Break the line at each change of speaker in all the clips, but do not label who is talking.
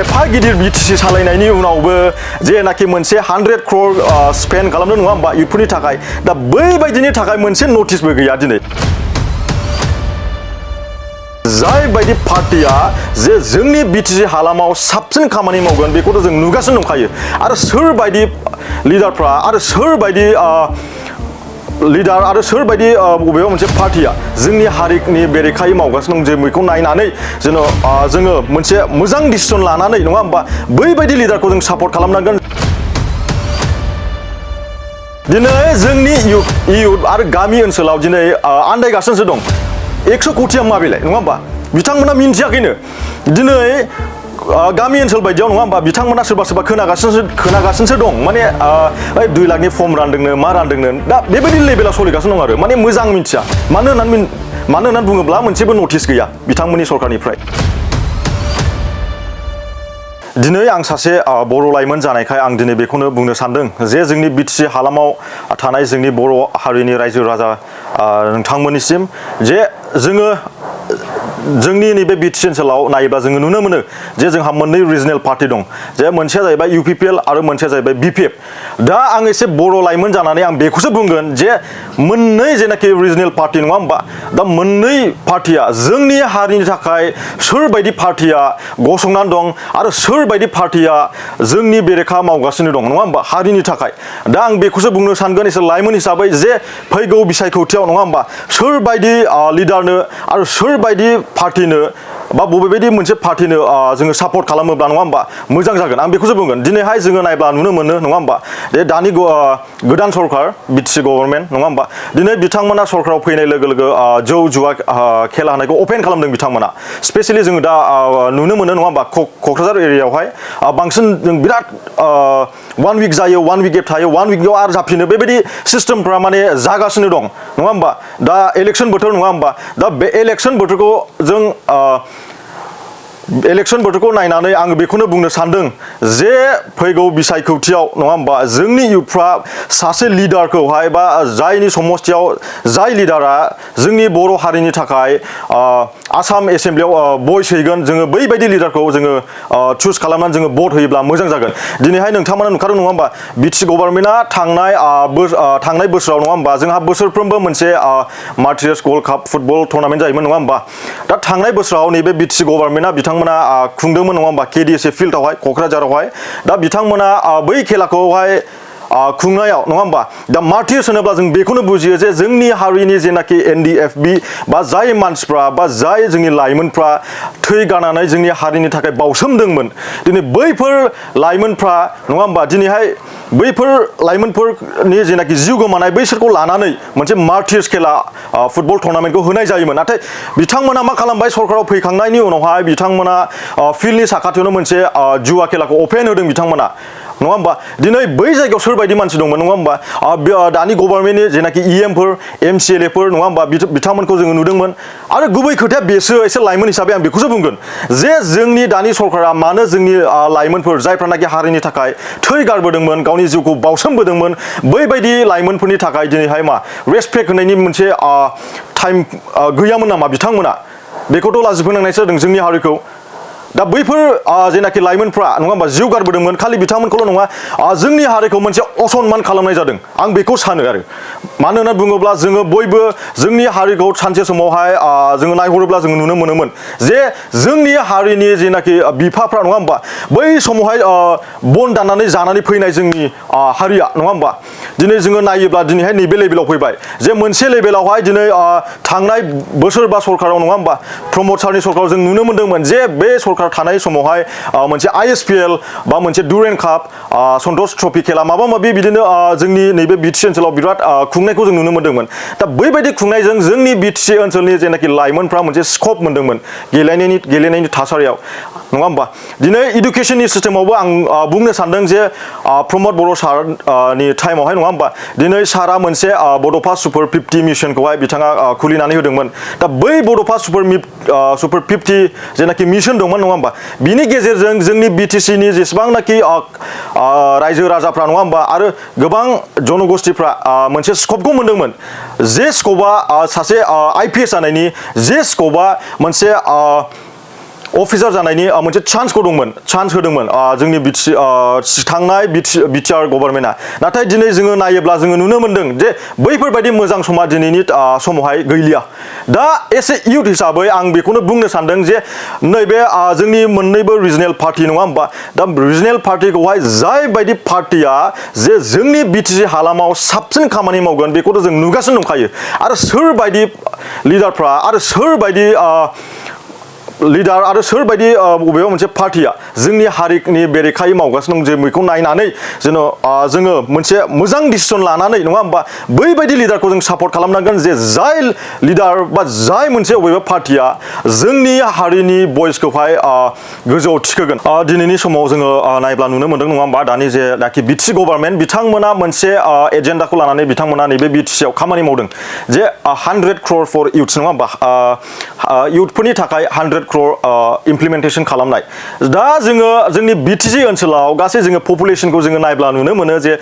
एफा गिदिर BTC सालायनायनि उनावबो जेनाखि मोनसे 100 crore स्पेन्ड खालामदों नङा होमबा इउथफोरनि थाखाय दा बैबायदिनि थाखाय मोनसे नटिसबो गैया दिनै जाय बायदि पार्टिया जे जोंनि BTC हालामाव साबसिन खामानि मावगोन बेखौथ' जों नुगासिनो दंखायो आरो सोर बायदि लिडारफ्रा आरो सोर बायदि लिडार आरो सोर बायदि बबेबा मोनसे पार्टिया जोंनि हारिनि बेरेखायै मावगासिनो दं जे बेखौ नायनानै जोङो मोनसे मोजां डिसिसन लानानै नङा होमबा बैबायदि लिडारखौ जों सापर्ट खालामनांगोन दिनै जोंनि इयुथ आरो गामि ओनसोलाव दिनै आन्दायगासिनोसो दं 100 कोटिया मा बेलाय नङा होमबा बिथांमोना मिन्थियाखैनो दिनै गामि ओनसोल बायदियाव नङा होमबा बिथांमोना सोरबा खोनागासिनोसो दं माने 2 लाखनि फर्म रानदोंनो मा रानदोंनो दा बेबायदि लेभेलाव सोलिगासिनो दं आरो माने मोजां मिन्थिया मानो होननानै बुङोब्ला मोनसेबो नटिस गैया बिथांमोननि सरकारनिफ्राय दिनै आं सासे बर' लाइमोन जानायखाय आं दिनै बेखौनो बुंनो सानदों जे जोंनि BTC हालामाव थानाय जोंनि बर' हारिनि रायजो राजा नोंथांमोननिसिम जे जोङो जोंनि नैबे BTC ओनसोलाव नायोब्ला जोङो नुनो मोनो जे जोंहा मोननै रिजनेल पार्टि दं जे मोनसेया जाहैबाय UPPL आरो मोनसेया जाहैबाय BPF दा आं एसे बर' लाइमोन जानानै आं बेखौसो बुंगोन जे मोननै जेनाखि रिजनेल पार्टि नङा होमबा दा मोननै पार्टिया जोंनि हारिनि थाखाय सोरबायदि पार्टिया गसंनानै दं आरो सोरबायदि पार्टिया जोंनि बेरेखा मावगासिनो दं नङा होमबा हारिनि थाखाय दा आं बेखौसो बुंनो सानगोन एसे लाइमोन हिसाबै जे फैगौ बिसायख'थियाव नङा होमबा सोरबायदि लिडारनो आरो सोरबायदि पार्टिनो बा बबेबायदि मोनसे पार्टिनो जोङो सापर्ट खालामोब्ला नङा होमबा मोजां जागोन आं बेखौसो बुंगोन दिनैहाय जोङो नायब्ला नुनो मोनो नङा होमबा जे दानि गोदान सरकार BTC गभर्नमेन्ट नङा होमबा दिनै बिथांमोना सरकाराव फैनाय लोगो लोगो जौ जुवा खेला होनायखौ अपेन खालामदों बिथांमोना स्पेसियेलि जोङो दा नुनो मोनो नङा होमबा क'क्राझार एरियायावहाय बांसिन जों बिराद 1 week जायो 1 week गेप थायो 1 weekआव आरो जाफिनो बेबायदि सिस्टेमफ्रा माने जागासिनो दं नङा होमबा दा इलेक्सन बोथोर नङा होमबा दा बे इलेक्सन बोथोरखौ जों इलेक्सन बोथोरखौ नायनानै आङो बेखौनो बुंनो सानदों जे फैगौ बिसायख'थियाव नङा होमबा जोंनि इयुथफ्रा सासे लिडारखौहाय बा जायनि समस्थियाव जाय लिडारा जोंनि बर' हारिनि थाखाय आसाम एसेमब्लियाव भइस हैगोन जोङो बैबायदि लिडारखौ जोङो चुज खालामनानै जोङो भट होयोब्ला मोजां जागोन दिनैहाय नोंथांमोना नुखादों नङा होमबा BTC गभर्नमेन्टआ थांनाय बोसोराव नङा होमबा जोंहा बोसोरफ्रोमबो मोनसे martyrs gold cup football tournament जायोमोन नङा होमबा दा थांनाय बोसोराव नैबे BTC गभर्नमेन्टआ बिथांमोना खुंदोंमोन नङा होमबा KDSA फिल्डआवहाय क'क्राझारावहाय दा बिथांमोना बै खेलाखौहाय खुंनायाव नङा होमबा दा मार्टियार्स होनोब्ला जों बेखौनो बुजियो जे जोंनि हारिनि जेनाखि NDFB बा जाय मानसिफ्रा बा जाय जोंनि लाइमोनफ्रा थै गारनानै जोंनि हारिनि थाखाय बावसोमदोंमोन दिनै बैफोर लाइमोनफ्रा नङा होमबा दिनैहाय बैफोर लाइमोनफोरनि जेनाखि जिउ गोमानाय बैसोरखौ लानानै मोनसे मार्टियार्स खेला फुटबल टुर्नामेन्टखौ होनाय जायोमोन नाथाय बिथांमोना मा खालामबाय सरकाराव फैखांनायनि उनावहाय बिथांमोना फिल्डनि साखाथियावनो मोनसे जुवा खेलाखौ अपेन होदों बिथांमोना नङा होमबा दिनै बै जायगायाव सोरबायदि मानसि दंमोन नङा होमबा दानि गभर्नमेन्टनि जेनाखि EMफोर MCLAफोर नङा होमबा बिथांमोनखौ जोङो नुदोंमोन आरो गुबै खोथाया बेसो एसे लाइमोन हिसाबै आं बेखौसो बुंगोन जे जोंनि दानि सरकारा मानो जोंनि लाइमोनफोर जायफ्रानाखि हारिनि थाखाय थै गारबोदोंमोन गावनि जिउखौ बावसोमबोदोंमोन बैबायदि लाइमोनफोरनि थाखाय दिनैहाय मा रेसपेक्ट होनायनि मोनसे टाइम गैयामोन नामा बिथांमोना बेखौथ' लाजिफोनांनायसो जादों जोंनि हारिखौ दा बैफोर जेनाखि लाइमोनफ्रा नङा होमबा जिउ गारबोदोंमोन खालि बिथांमोनखौल' नङा जोंनि हारिखौ मोनसे असनमान खालामनाय जादों आं बेखौ सानो आरो मानो होनना बुङोब्ला जोङो बयबो जोंनि हारिखौ सानसे समावहाय जोङो नायहरोब्ला जोङो नुनो मोनोमोन जे जोंनि हारिनि जेनाखि बिफाफ्रा नङा होमबा बै समावहाय बन दाननानै जानानै फैनाय जोंनि हारिया नङा होमबा दिनै जोङो नायोब्ला दिनैहाय नैबे लेभेलाव फैबाय जे मोनसे लेभेलावहाय दिनै थांनाय बोसोर बा सरकाराव नङा होमबा प्रमद सारनि सरकाराव जों नुनो मोन्दोंमोन जे बे सरकार थानाय समावहाय मोनसे ISPL बा मोनसे डुरेन्ट काप सन्टोष ट्रफि खेला माबा माबि बिदिनो जोंनि नैबे BTC ओनसोलाव बिराद खुंनायखौ जों नुनो मोन्दोंमोन दा बैबायदि खुंनायजों जोंनि BTC ओनसोलनि जेनाखि लाइमोनफ्रा मोनसे स्कप मोन्दोंमोन गेलेनायनि थासारियाव नङा होमबा दिनै इडुकेसननि सिस्टेमावबो आं बुंनो सानदों जे प्रमद बर' सारनि टाइमावहाय नङा होमबा दिनै सारा मोनसे बड'फा सुपार 50 मिशनखौहाय बिथाङा खुलिनानै होदोंमोन दा बै बड'फा सुपार 50 जेनाखि मिशन दंमोन नङा होमबा बिनि गेजेरजों जोंनि BTCनि जेसेबांनाखि रायजो राजाफ्रा नङा होमबा आरो गोबां जनगोष्ठीफ्रा मोनसे स्कपखौ मोन्दोंमोन जे स्कपआ सासे IPS जानायनि जे स्कपआ मोनसे अफिसार जानायनि मोनसे चान्सखौ दंमोन चान्स होदोंमोन जोंनि थांनाय बिटिआर गभर्नमेन्टआ नाथाय दिनै जोङो नायोब्ला जोङो नुनो मोन्दों जे बैफोरबायदि मोजां समा दिनैनि समावहाय गैलिया दा एसे इउथ हिसाबै आं बेखौनो बुंनो सानदों जे नैबे जोंनि मोननैबो रिजनेल पार्टी नङा होमबा दा रिजनेल पार्टीखौहाय जाय बायदि पार्टीया जे जोंनि बिटिसि हालामाव साबसिन खामानि मावगोन बेखौथ' जों नुगासिनो दंखायो आरो सोरबायदि लिडारफ्रा आरो सोरबायदि लिडार आरो सोरबायदि बबेबा मोनसे पार्टीया जोंनि हारिनि बेरेखायै मावगासिनो दं जे बेखौ नायनानै जेन' जोङो मोनसे मोजां डिसिसन लानानै नङा होमबा बैबायदि लिडारखौ जों सापर्ट खालामनांगोन जे जाय लिडार बा जाय मोनसे बबेबा पार्टीया जोंनि हारिनि भइसखौहाय गोजौआव थिखोगोन दिनैनि समाव जोङो नायब्ला नुनो मोन्दों नङा होमबा दानि जेनाखि बिटिसि गभर्नमेन्ट बिथांमोना मोनसे एजेन्डाखौ लानानै बिथांमोना नैबे बिटिसिआव खामानि मावदों जे 100 crore फर इउथ्स नङा होमबा इउथफोरनि थाखाय 100 crore इमप्लिमेन्टेसन खालामनाय दा जोङो जोंनि बिटिसि ओनसोलाव गासै जोङो पपुलेसनखौ जोङो नायब्ला नुनो मोनो जे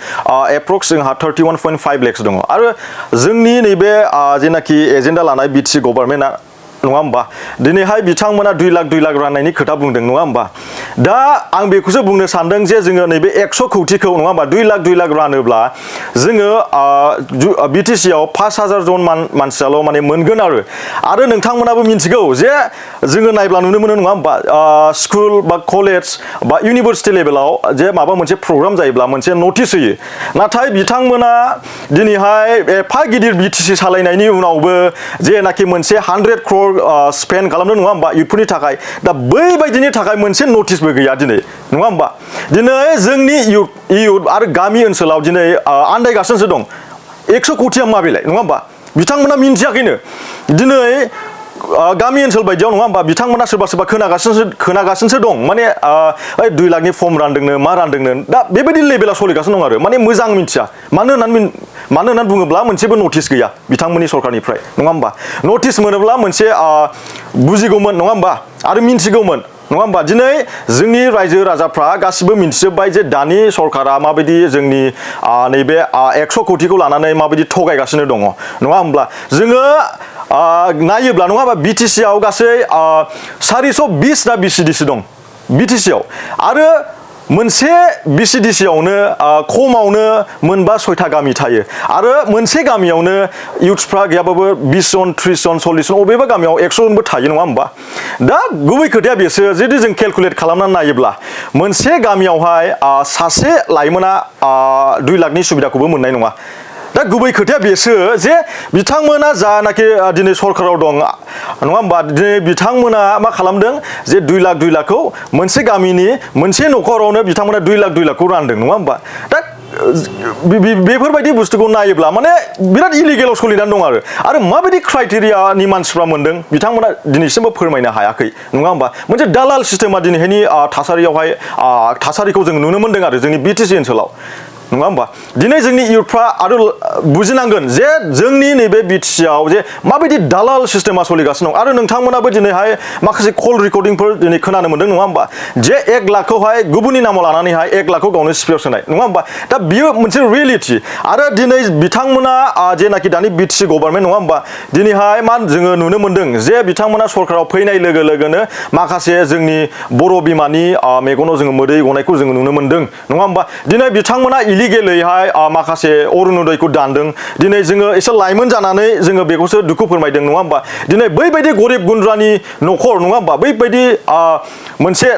एप्रक्स जोंहा 31.5 lakhs दङ आरो जोंनि नैबे जेनाखि एजेन्डा लानाय बिटिसि गभर्नमेन्टआ नङा होमबा दिनैहाय बिथांमोना 2 लाख राननायनि खोथा बुंदों नङा होमबा दा आं बेखौसो बुंनो सानदों जे जोङो नैबे 100 कौटिखौ नङा होमबा 2 लाख रानोब्ला जोङो बिटिसिआव 5,000 जन मानसियाल' माने मोनगोन आरो नोंथांमोनाबो मिन्थिगौ जे जोङो नायब्ला नुनो मोनो नङा होमबा स्कुल बा कलेज बा इउनिभार्सिटि लेभेलाव जे माबा मोनसे प्रग्राम जायोब्ला मोनसे नटिस होयो नाथाय बिथांमोना दिनैहाय एफा गिदिर बिटिसि सालायनायनि उनावबो जेनाखि मोनसे 100 crore स्पेन्ड खालामदों नङा होमबा इउथफोरनि थाखाय दा बैबायदिनि थाखाय मोनसे नटिसबो गैया दिनै नङा होमबा दिनै जोंनि इउथ आरो गामि ओनसोलाव दिनै आन्दायगासिनोसो दं 100 कौटिया मा बेलाय नङा होमबा बिथांमोना मिन्थियाखैनो दिनै गामि ओनसोल बायदियाव नङा होमबा बिथांमोना सोरबा खोनागासिनोसो दं माने 2 लाखनि फर्म रानदोंनो मा रानदोंनो दा बेबायदि लेभेलाव सोलिगासिनो दं आरो माने मोजां मिन्थिया मानो होननानै बुङोब्ला मोनसेबो नटिस गैया बिथांमोननि सरकारनिफ्राय नङा होमबा नटिस मोनोब्ला मोनसे बुजिगौमोन नङा होमबा आरो मिन्थिगौमोन नङा होमबा दिनै जोंनि रायजो राजाफ्रा गासिबो मिन्थिजोब्बाय जे दानि सरकारा माबायदि जोंनि नैबे 100 कौटिखौ लानानै माबायदि थगायगासिनो दङ नङा होमब्ला जोङो नायोब्ला नङा होमबा बिटिसिआव गासै 420 दा बिसिडिसि दं बिटिसिआव आरो मोनसे बिसिडिसिआवनो खमावनो मोनबा 6था गामि थायो आरो मोनसे गामियावनो इउथ्सफ्रा गैयाबाबो 20 जन 30 जन 40 जन अबेबा गामियाव 100 जनबो थायो नङा होमबा दा गुबै खोथाया बेसो जुदि जों केलकुलेट खालामनानै नायोब्ला मोनसे गामियावहाय सासे लाइमोना 2 लाखनि सुबिदाखौबो मोननाय नङा दा गुबै खोथाया बेसो जे बिथांमोना जानाखि दिनै सरकाराव दं नङा होमबा दिनै बिथांमोना मा खालामदों जे 2 लाखखौ मोनसे गामिनि मोनसे न'खरावनो बिथांमोना 2 लाखखौ रानदों नङा होमबा दा बेफोरबायदि बुस्थुखौ नायोब्ला माने बिराद इलिगेलाव सोलिनानै दं आरो माबायदि क्राइटेरियानि मानसिफ्रा मोनदों बिथांमोना दिनैसिमबो फोरमायनो हायाखै नङा होमबा मोनसे दालाल सिस्टेमा दिनैहायनि थासारिखौ जों नुनो मोन्दों आरो जोंनि बिटिसि ओनसोलाव नङा होमबा दिनै जोंनि इउथफ्रा आरो बुजिनांगोन जे जोंनि नैबे बिटिसिआव जे माबायदि दालाल सिस्टेमा सोलिगासिनो दं आरो नोंथांमोनाबो दिनैहाय माखासे कल रेकर्डिंफोर दिनै खोनानो मोन्दों नङा होमबा जे 1 लाखखौहाय गुबुननि नामाव लानानैहाय 1 लाखखौ गावनो सिपिआव सोनाय नङा होमबा दा बियो मोनसे रियेलिटि आरो दिनै बिथांमोना जेनाखि दानि बिटिसि गभर्नमेन्ट नङा होमबा दिनैहाय मा जोङो नुनो मोन्दों जे बिथांमोना सरकाराव फैनाय लोगो लोगोनो माखासे जोंनि बर' बिमानि मेगनाव जोङो मोदै गनायखौ जोङो नुनो मोन्दों नङा होमबा दिनै बिथांमोना इलिगेलैहाय माखासे अरुणोदयखौ दानदों दिनै जोङो एसे लाइमोन जानानै जोङो बेखौसो दुखु फोरमायदों नङा होमबा दिनै बैबायदि गरिब गुन्द्रानि न'खर नङा होमबा बैबायदि मोनसे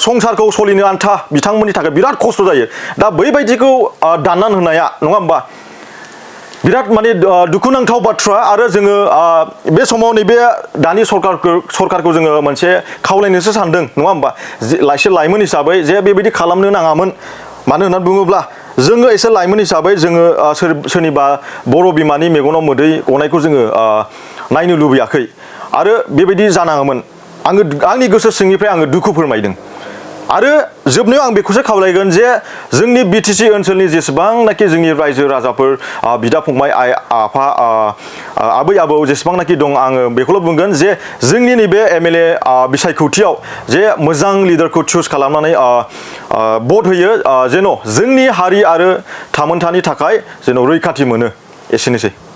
संसारखौ सोलिनो आन्था बिथांमोननि थाखाय बिराद खस्थ' जायो दा बैबायदिखौ दाननानै होनाया नङा होमबा बिराद माने दुखुनांथाव बाथ्रा आरो जोङो बे समाव नैबे दानि सरकारखौ जोङो मोनसे खावलायनोसो सानदों नङा होमबा लाइमोन हिसाबै जे बेबायदि खालामनो नाङामोन मानो होननानै बुङोब्ला जोङो एसे लाइमोन हिसाबै जोङो सोरनिबा बर' बिमानि मेगनाव मोदै गनायखौ जोङो नायनो लुबैयाखै आरो बेबायदि जानाङामोन आंनि गोसो सिंनिफ्राय आङो दुखु फोरमायदों आरो जोबनायाव आं बेखौसो खावलायगोन जे जोंनि बिटिसि ओनसोलनि जेसेबांनाखि जोंनि रायजो राजाफोर बिदा फंबाय आइ आफा आबै आबौ जेसेबांनाखि दं आङो बेखौल' बुंगोन जे जोंनि नैबे एमएलए बिसायख'थियाव जे मोजां लिडारखौ चुज खालामनानै भट होयो जेन' जोंनि हारि आरो थामोनथानि थाखाय जेन' रैखाथि मोनो एसेनोसै